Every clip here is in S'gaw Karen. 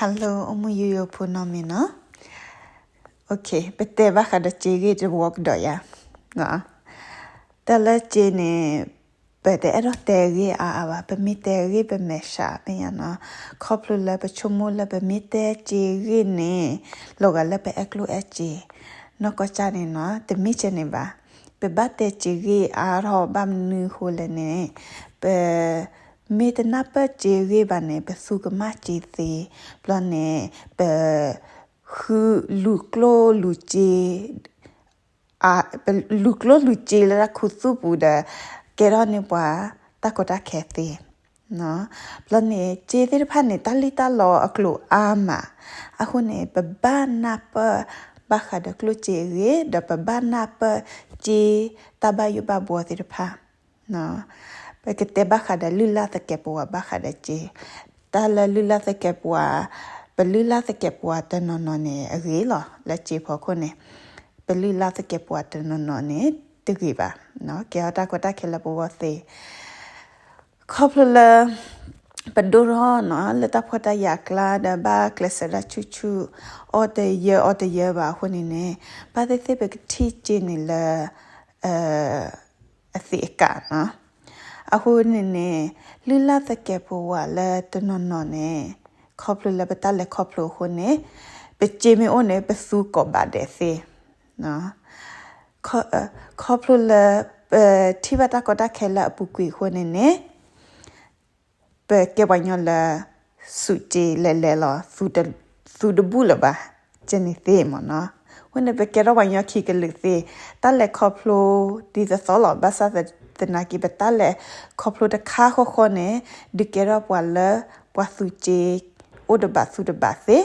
Hello အိၣ်မူယိယိဖိနီတမံၤနီၤ. ပတဲဘၣ်ဃးဒီးစ့ဂ့ၢ်တဝီကဒီးယၤ. တၢ်လၢစ့န့ၣ် ပတအဲၣ်ဒိးတဲဂ့ၢ်အါအါဘၣ်, ပမ့ၢ်တဲဂ့ၢ်ပမဲာ်ဆှးမ့ၢ်ယါနီၤ. ခီဖျိလၢပဆိကမိၣ်လၢပမ့ၢ်တဲစ့ဂ့ၢ်န့ၣ် လီၤဂာ်လၢပအဲၣ်ကျိၣ်အဲၣ်စ့ နီၢ်ကီၢ်စၢ်န့ၣ်နီၤ, တမ့ၢ်စ့န့ၣ်ဘၣ်. ပဘၣ်တဲစ့ဂ့ၢ်အါထီၣ်ဘၣ်မနုၤအဃိလဲၣ်န့ၣ် ပ မ့ၢ်တနၢ်ပၢၢ်စ့ဂ့ၢ်ဘၣ်န့ၣ် ပသူကမၣ်စ့သ့, ဘျီန့ၣ် ပ ဃုလူၤကျိၣ်လူၤစ့, ပလူၤကျိၣ်လူၤစ့လၢတၢ်ခူသူၣ်ပူၤဒီး ကဲထီၣ်န့ၢ်ပှၤတၢ်ကီတၢ်ခဲသ့. ဘျီန့ၣ် စ့သ့ၣ်တဖၣ်န့ၣ် တၢ်လံၣ်တၢ်လီအကျိၤအါမး, အဃိန့ၣ် ပဘၣ်နၢ်ပၢၢ်ဘၣ်ဃးဒီးကျိၣ်စ့အဂ့ၢ် ဒီးပဘၣ်နၢ်ပၢၢ်စ့တၢ်ဘၣ်ယိၣ်ဘၣ်ဘှီသ့ၣ်တဖၣ် ပကတဲဘၣ်ဃးဒီးလုၢ်လၢ်သကဲးပဝးဘၣ်ဃးဒီးစ့, တၢ်လၢလုၢ်လၢ်သကဲးပဝး, ပလုၢ်လၢ်သကဲးပဝးတနီၤနီၤန့ၣ်အဂ့ၤလီၤ. လၢစ့ဖီခိၣ်န့ၣ် ပလုၢ်လၢ်သကဲးပဝးတနီၤနီၤန့ၣ်တဂ့ၤဘၣ်, ကဲထီၣ်တၢ်ကီတၢ်ခဲလၢပဂီၢ်သ့. ခီဖျိလၢ ပဒိၣ်ထီၣ်နီၤ လၢတၢ်ဖှီၣ်တၢ်ယာ်အကျါဒီး ဘၣ်ကျဲးစၢးဒၣ်ဆူၣ်ဆူၣ် အီၣ်တယၢအီတယၢဘၣ်အဃိန့ၣ်န့ၣ် ဘၣ်သ့ၣ်သ့ၣ်ပကထံၣ်စ့န့ၣ်လၢ အသံးအကာ်နီၤ. အဃိန့ၣ်န့ၣ် လုၢ်လၢ်သကဲးပဝးလၢတနီၤနီၤန့ၣ် ခီဖျိလၢပတၢ်လဲၤခီဖျိအဃိန့ၣ် ပစ့မ့ၢ်အိၣ်န့ၣ် ပသူကိးဘးဒဲးသ့. ခီဖျိလၢ ပထံၣ်ဘၣ်တၢ်ကီတၢ်ခဲလၢအပူၤကွံာ်အဃိန့ၣ်န့ၣ် ပကဲပှၤကညီလၢ သူးစ့လဲၤလဲၤလီၤ, သူတဘူၣ်လၢၤဘၣ်, ကဲန့ၣ်သ့မ့ၢ်နီၤ. အဃိန့ၣ်ပကဲထီၣ်ပှၤကညီခံကလုာ်သ့, တၢ်လဲၤခီဖျိဒ်သိးသိးလီၤ. ဘၣ်ဆၣ်သနာ်က့ ပတၢ်လဲၤခီဖျိတခါဃီဃီန့ၣ် ဒုးကဲထီၣ်ပှၤလၢ ပှၤသူးစ့ အိၣ်တဘးသူတဘးသ့.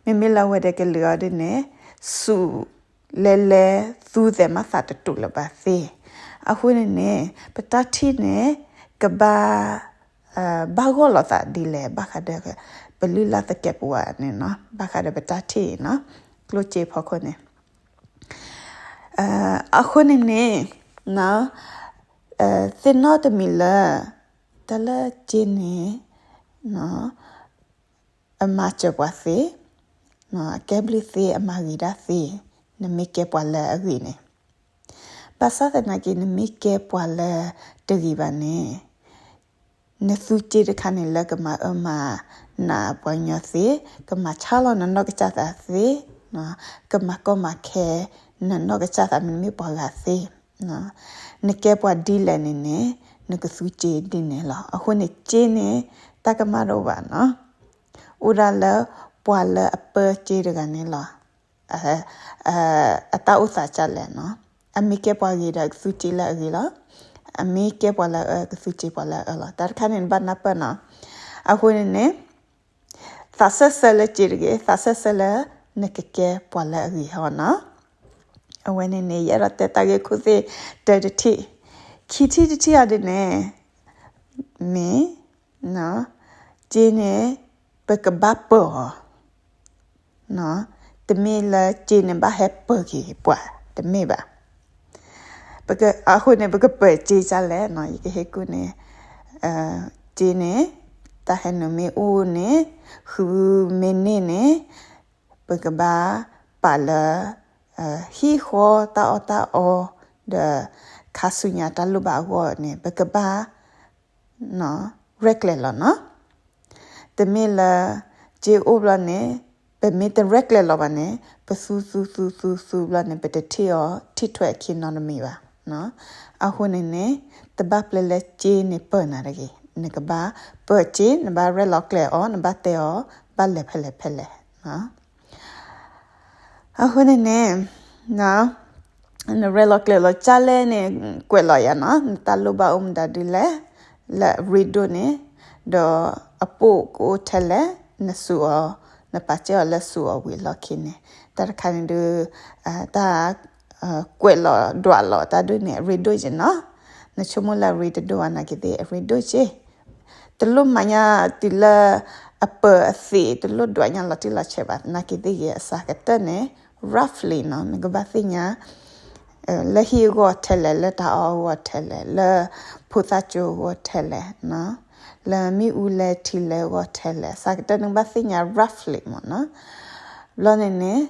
မ့မ့ၢ်လၢအဝဲဒၣ်ကလုာ်အီၤဒ်န့ၣ် သူး လဲၤလဲၤသူသဲးမၤသးတတူာ်လၢၤဘၣ်သ့. အဃိန့ၣ်န့ၣ် ပတၢ်ထံၣ်န့ၣ် ကဘၣ် ဘၣ်ဂီၢ်လိာ်သးဒ်လဲၣ် ဘၣ်ဃးဒီး ပလုၢ်လၢ်သကဲးပဝးန့ၣ်နီၤ, ဘၣ်ဃးဒီးပတၢ်ထံၣ်အံၤနီၤ, ကျိၣ်စ့ဖီခိၣ်န့ၣ်. အဃိန့ၣ်န့ၣ် သ့ၣ်နီၣ်တမံၤလၢ တၢ်လၢစ့န့ၣ် အမၤစၢၤပှၤသ့, အကဲဘျုးသ့, အမၤဂ့ၤဒၣ်သ့, နမ့ၢ်ကဲပှၤလၢအဂ့ၤန့ၣ်. ဘၣ်ဆၣ်သနာ်က့ နမ့ၢ်ကဲပှၤလၢတဂ့ၤဘၣ်န့ၣ် နသူစ့တခါန့ၣ် လၢကမၤအၢမၤနးပှၤကညီသ့, ကမၤဆါလီၤနနီၢ်ကစၢ်သးသ့, ကမၤကီမၤခဲ နနီၢ်ကစၢ်သး မ့တမ့ၢ်ပှၤဂၤသ့. နကဲပှၤဒ်လဲၣ်န့ၣ်န့ၣ် နကသူစ့ဒ်န့ၣ်လီၤ. အဃိန့ၣ် စ့န့ၣ် တၢ်ကမၣ်တအိၣ်ဘၣ်နီၤ. အိၣ်ဒၣ်လၢပှၤလၢအပၢစ့တဂၤန့ၣ်လီၤ. အတၢ်အိၣ်သးဒ်လဲၣ်နီၤ. အမ့ၢ်ကဲပှၤဂ့ၤဒီး ကသူစ့လၢအဂ့ၤလီၤ. အမ့ၢ်ကဲပှၤလၢအအၢ ကသူစ့ပှၤလၢအအၢလီၤ. တၢ်တခါန့ၣ် နဘၣ်နၢ်ပၢၢ်နီၤ. အဃိန့ၣ်န့ၣ် သးစၢၢ်ဆၢလၢစ့တဂ့ၤ, သးစၢၢ်ဆၢလၢနကကဲပှၤလၢအဂ့ၤဟီနီၤ. အဝဲန့ၣ်န့ၣ် ယအဲၣ်ဒိးတဲတၢ်ဂ့ၢ်ခိၣ်သ့ၣ်တၢတထံၣ်, ခံထံၣ်တထံၣ်အီၤဒ်န့ၣ် မ့ၢ် စ့န့ၣ် ပကဘၣ်ပၢၤအီၤ, တမ့ၢ်လၢစ့န့ၣ် ဘၣ်ဟဲပၢၤက့ၤပှၤ တမ့ၢ်ဘၣ်. အဃိန့ၣ် ပကပၢၤစ့ဒ်လဲၣ်နီၤ. ယကဟ့ၣ်ကူၣ်န့ၣ် စ့န့ၣ် တၢ်ဟဲနုာ်မ့ၢ်အိၣ်န့ၣ် ဃုမ့ၢ်န့ၢ်န့ၣ် ပကဘၣ်ပာ်လၢ ဟံၣ်ဃီတၢ်အီၣ်တၢ်အီ ဒီးခါဆူညါတၢ်လိၣ်ဘၣ်အဂီၢ်န့ၣ် ပကဘၣ် ရဲၣ်ကျဲၤလီၤနီၤ. တမ့ၢ်လၢ စ့အိၣ်ဘျီန့ၣ် ပမ့ၢ်တရဲၣ်ကျဲၤလီၤဘၣ်န့ၣ် ပသူသူသူသူသူဘျီန့ၣ် ပတထံၣ်အီၤ ထံၣ်ထွဲအခံနီတမံၤဘၣ်. အဃိန့ၣ်န့ၣ် တဘၣ်ပျဲလၢစ့န့ၣ်ပၢၤနၤတဂ့ၤ. နကဘၣ်ပၢၤစ့, နဘၣ်ရဲၣ်လီၤကျဲၤအီၤ, နဘၣ်တဲအီၤ ဘၣ်လဲၤဖဲလဲၣ်ဖဲလဲၣ်. အဃိန့ၣ်န့ၣ် နရဲၣ်လီၤကျဲၤလီၤဒ်လဲၣ်န့ၣ် ကွဲးလီၤယၤနီၤ, နတၢ်လိၣ်ဘၣ်အိၣ်မတၤဒ်လဲၣ်, လၢအရ့ဒိၣ်န့ၣ်, ဒီးအပိၢ်ကအိၣ်ထဲလဲၣ်, နစူးအီၤ, နပာ်စဲအီၤလၢစူးအီၤဝံၤအလီၢ်ခံန့ၣ်, တၢ်တခါန့ၣ်ဒုး တၢ် ကွဲးလီၤဒွးလီၤတၢ်ဒ်န့ၣ် အရ့ဒိၣ်ယဲနီၤ. နဆိကမိၣ်လၢအရ့တဒိၣ်ဘၣ်နာ်က့သ့ၣ် အရ့ဒိၣ်က့ တလိၣ်မၤညါတုၤလၢအပၢၤအသ့း, တလိၣ်ဒွးညါလီၤတံၢ်လီၤဆဲးဘၣ်. နာ်က့သ့ၣ်ဂ့ၤ အစှၤကတၢၢ်န့ၣ် roughly နီၤ, နကဘၣ်သ့ၣ်ညါ လၢဟံၣ်အဂီၢ်ထဲလဲၣ်, လၢတၢ်အီၣ်အဂီၢ်ထဲလဲၣ်, လၢဖိသၣ်ကၠိအဂီၢ်ထဲလဲၣ်နီၤ. လၢမ့ၣ်အူလဲၤထံလဲၤဂီၤထဲလဲၣ် စးကတၢၢ်နကဘၣ်သ့ၣ်ညါ roughly မ့ၢ်နီၤ. ဘျီန့ၣ်န့ၣ်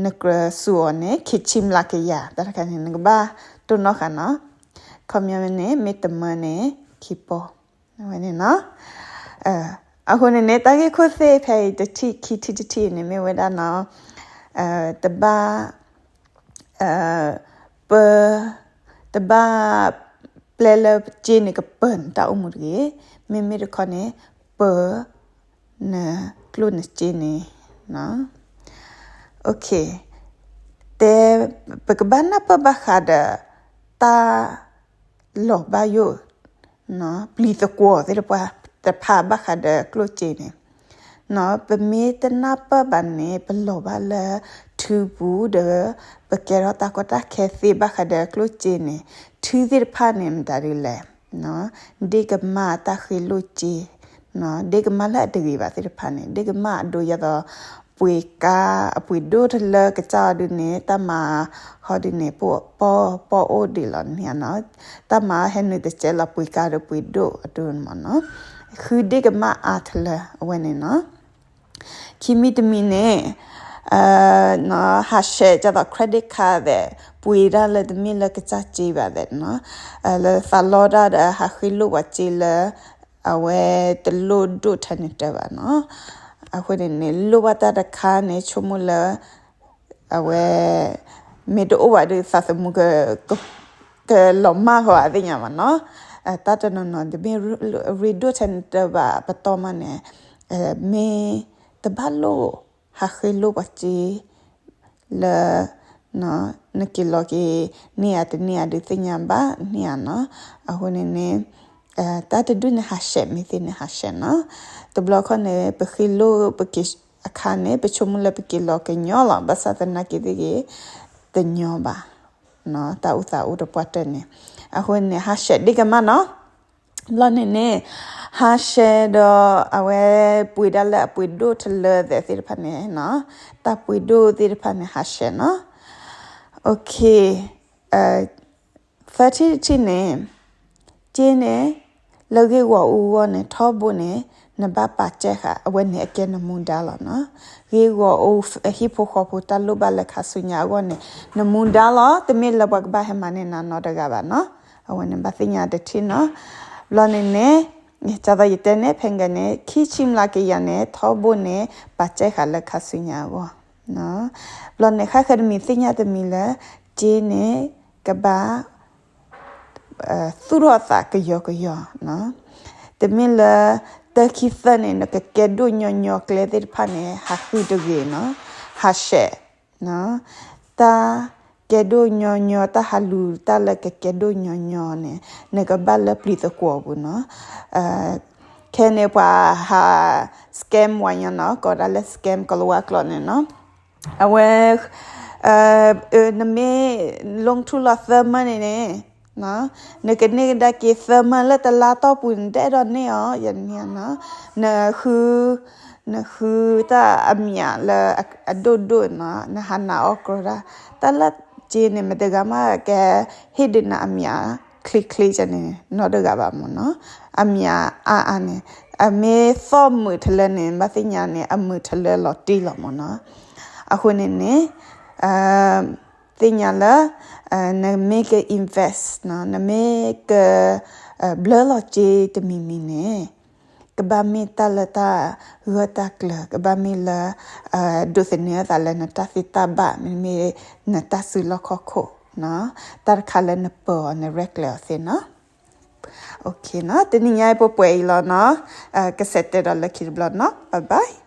နကြၢးစူးအီၤန့ၣ် ခံဆံမျးကယၤ တၢ်တခါန့ၣ် နကဘၣ်တိၢ်နီၣ်ဃာ်နီၤ. ခီပညီန့ၣ် မ့ၢ်တမၢန့ၣ် ခံပီၢ် ဝဲန့ၣ်နီၤ. အဃိန့ၣ်န့ၣ် တၢ်ဂ့ၢ်ခိၣ်သ့ၣ်ဖဲအံၤ တထံၣ်ခံထံၣ်တထံၣ်န့ၣ် မ့ၢ်ဝဲဒၣ်နီၤ တဘၣ် ပ တဘၣ်ပျဲလၢစ့န့ၣ်ကပၢၤနတၢ်အိၣ်မူတဂ့ၤ. မ့မ့ၢ်တခီန့ၣ် ပၢၤနကျိၣ်နစ့န့ၣ် OK, တဲ ပကဘၣ်နၢ်ပၢၢ်ဘၣ်ဃးဒီး တၢ်လီၤဘၣ်ယိၣ် ပျံၤသကွီၤသ့ၣ်တဖၣ် တဖၣ်ဘၣ်ဃးဒီးကျိၣ်စ့န့ၣ် ပမ့ၢ်တနၢ်ပၢၢ်ဘၣ်န့ၣ် ပလီၤဘၣ်လၢထုပူၤဒီး ပကဲထီၣ်တၢ်ကီတၢ်ခဲသ့ဘၣ်ဃးဒီးကျိၣ်စ့န့ၣ် ထုသ့ၣ်တဖၣ်န့ၣ် မတၤဒ်လဲၣ် ဒ့ၣ်ကမၣ်တၢ်ဃ့လိၣ်စ့ ဒ့ၣ်ကမၣ်လၢအတဂ့ၤဘၣ်သ့ၣ်တဖၣ်န့ၣ် ဒ့ၣ်ကမၣ်အဒိယသိး ပှ့ၤကါ အပှ့ၤဒိၣ်တလၢကစၢ်အီၤဒုန့ၣ် တၢ်မၤဟီဒုန့ၣ် ပီၢ်ပီၢ်အိၣ်ဒံးလီၤန့ၣ်နီၤ. တၢ်မၤဟဲနုာ်တစဲးလီၤ ပှ့ၤကါဒီးပှ့ၤဒိၣ်အဒိန့ၣ်မ့ၢ်နီၤ. ဃုဒ့ၣ်ကမၣ်အါတလၢအဝဲန့ၣ်နီၤ. ခံမံၤတမံၤန့ၣ် ဟးဆှဲးဒ်သိး credit card သ့ၣ် ပှ့ၤတၢ်လၢတမ့ၢ်လၢကစၢ်စ့ဘၣ်သ့ၣ်နီၤ လၢသးလီတၢ်ဒီးဟးဃ့လိၣ်ပှၤစ့လၢ အဝဲတလိၣ်ဒိၣ်ထဲန့ၣ်တၢ်ဘၣ်နီၤ. အဃိန့ၣ်န့ၣ် လိၣ်ဘၣ်တၢ်တခါန့ၣ် ဆိကမိၣ်လၢ အဝဲ မ့ၢ်တအိၣ်ဘၣ်ဒီးသးသမူ ကလီၤမၢ်ဃီအသ့ၣ်ညါဘၣ်နီၤ. တၢ်တနီၤနီၤ တမ့ၢ်ရ့ဒိၣ်ထဲန့ၣ်တၢ်ဘၣ်ပတီၢ်မးန့ၣ် မ့ၢ်တဘၣ်လိၣ်ဟးဃ့လိၣ်ပှၤစ့ လၢ နက့ၤလီၤက့ၤ န့ၢ်ဧါတန့ၢ်ဧါဒုးသ့ၣ်ညါဘၣ်န့ၢ်ဧါနီၤ. အဃိန့ၣ်န့ၣ် တၢ်တဒူၣ်န့ၣ်ဟးဆှဲး မ့ၢ်သ့န့ၣ်ဟးဆှဲးနီၤ. တဘျီခီန့ၣ် ပဃ့လိၣ်ပက့ၤအခါန့ၣ် ပဆိကမိၣ်လၢပက့ၤလီၤကညီလီၤ. ဘၣ်ဆၣ်သနာ်က့သ့ၣ်ဂ့ၤ တညီဘၣ် တၢ်အိၣ်သးအိၣ်တပှၢ်တၢၢ်န့ၣ်. အဃိန့ၣ် ဟးဆှဲးဒ့ၣ်ကမၣ်နီၤ. ဘျီန့ၣ်န့ၣ် ဟးဆှဲးဒီးအဝဲပှ့ၤဒၣ်လၢအပှ့ၤဒိၣ်တလၢသ့ၣ်တဖၣ်န့ၣ် တၢ်ပှ့ၤဒိၣ်သ့ၣ်တဖၣ်န့ၣ် ဟးဆှဲးနီၤ. သၢထံၣ်တထံၣ်န့ၣ် စ့န့ၣ် လၢဂ့ၢ်ဂီၤအူအဂီၢ်န့ၣ် ထီဘိန့ၣ် နဘၣ်ပာ်စဲဃာ် အဝဲန့ၣ်အကဲနမူဒါလီၤနီၤ. ဂ့ၢ်ဂီၤအူဟံၣ်ဖိဃီဖိတၢ်လိၣ်ဘၣ်လၢခါဆူညါအဂီၢ်န့ၣ် နမူဒါလီၤ. တမ့ၢ်လၢပှၤကဘၣ်ဟဲမၤန့ၢ်နၤနီတဂၤဘၣ်နီၤ. အဝဲန့ၣ်ဘၣ်သ့ၣ်ညါတထံၣ်နီၤ. ဘျီန့ၣ်န့ၣ် ဒ်သိးယတဲန့ၣ် ဖဲကဲန့ၣ် ခံဆံမျးကယၤန့ၣ် ထီဘိန့ၣ် ပာ်စဲဃာ်လၢခါဆူညါအဂီၢ် ဘျီန့ၣ် ဃၣ်ဃၢၤတမံၤသ့ၣ်ညါတမံၤလၢ စ့န့ၣ် ကဘၣ် သူၣ်ထီၣ်အသးကယီကယီ တမ့ၢ်လၢ တၢ်ခံသၢန့ၣ် နကကဲဒိၣ်ညီညီကျဲသ့ၣ်တဖၣ်န့ၣ် ဟးဃုတဂ့ၤနီၤ, ဟးဆှဲး, တၢ်ကဲဒိၣ်ညီညီ တၢ်ဟးလူၤတၢ်လၢကကဲဒိၣ်ညီညီန့ၣ် နကဘၣ်လၢပျံၤသကွီၤပူၤနီၤ. ခဲန့ၣ်ပှၤဟး scam ဝဲညီနီၤ, ကိးဒၣ်လၢ scam ကလၤဝါကျိာ်န့ၣ်နီၤ. အဝဲ နမ့ၢ် လီၤထူလီၤသၢမၢန့ၣ်န့ၣ် နကန့ၢ်ကဒါက့ၤသၢမၢလၢတလါတီၢ်ပူၤန့ၣ် တအဲၣ်ဒိးန့ၢ်အီၤ ယန့ၣ်နီၤ. နဃု နဃုတၢ်အမံၤလၢအဒိၣ်ဒိၣ်နီၤ, နဟးနာ်အီၤကြီတၢ်, တၢ်လၢစ့န့ၣ် မတဂၤမးကဟ့ၣ်ဒုးနၤအမံၤချ့ချ့န့ၣ် နီတဂၤဘၣ်မ့ၢ်နီၤ. အမံၤအါအါန့ၣ် အမ့ၢ်သီၣ်မုာ်ထလၢန့ၣ် ဘၣ်သ့ၣ်ညါန့ၣ် အမုာ်ထလၢလီၤတံၢ်လီၤမ့ၢ်နီၤ. အဃိန့ၣ်န့ၣ် သ့ၣ်ညါလၢ နမ့ၢ်က invest နီၤ, နမ့ၢ်က ဘျၢလီၤစ့တမံၤမံၤန့ၣ် ကဘၣ်မ့ၢ်တၢ်လၢတၢ်ဂၢၢ်တၢ်ကျၢၤ, ကဘၣ်မ့ၢ်လၢ ဒိးသန့ၤအသးလၢနတၢ်သ့တၢ်ဘၣ်, မ့တမ့ၢ်နတၢ်စုလီၢ်ခီၣ်ခိၣ်, တၢ်တခါလၢနပၢၤအီၤ နရဲၣ်ကျဲၤအီၤသ့နီၤ. တနံၤညါအံၤပှဲၤပှဲၤအံၤလီၤနီၤ, ကစဲးတဲဒီးလၢခံတဘျီနီၤ, bye bye.